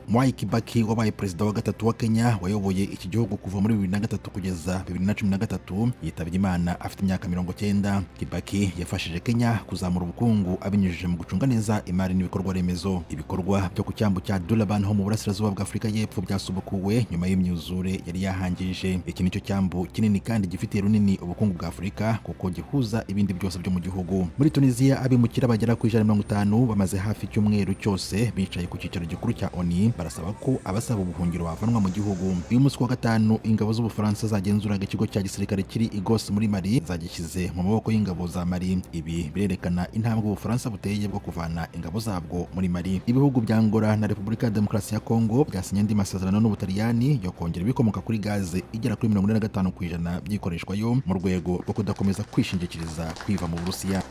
Mwai Kibaki wabaye perezida wa gatatu wa Kenya, wayoboye iki gihugu kuva muri 2003 kugeza 2013, yitabye Imana afite imyaka 90. Kibaki yafashije Kenya kuzamura ubukungu abinyujije mu gucunga neza imari n'ibikorwa remezo. Ibikorwa byo ku cyambu cya Durban ho mu burasirazuba bwa Afurika y'Epfo byasubukuwe nyuma y'imyuzure yari yahangije. Iki nicyo cyambu kinini kandi gifitiye runini ubukungu bwa Afurika, kuko gihuza ibindi byose byo mu gihugu. Muri Tunisia, abimukira bagera ku 150 bamaze hafi icyumweru cyose bicaye ku cyicaro gikuru cya ONU, barasaba ko abasaba ubuhungiro bavanwa mu gihugu. Uyu munsi wa gatanu, ingabo z'Ubufaransa zagenzuraga ikigo cya gisirikare kiri i Gao muri Mali zagishyize mu maboko y'ingabo za Mali. Ibi birerekana intambwe Ubufaransa buteye bwo kuvana ingabo zabwo muri Mali. Ibihugu bya Angola na Repubulika ya Demokarasi ya Kongo byasinye andi masezerano n'Ubutaliyani yo kongera ibikomoka kuri gaze igera kuri 45% byikoreshwayo, mu rwego rwo kudakomeza kwishingikiriza kwiva mu Burusiya.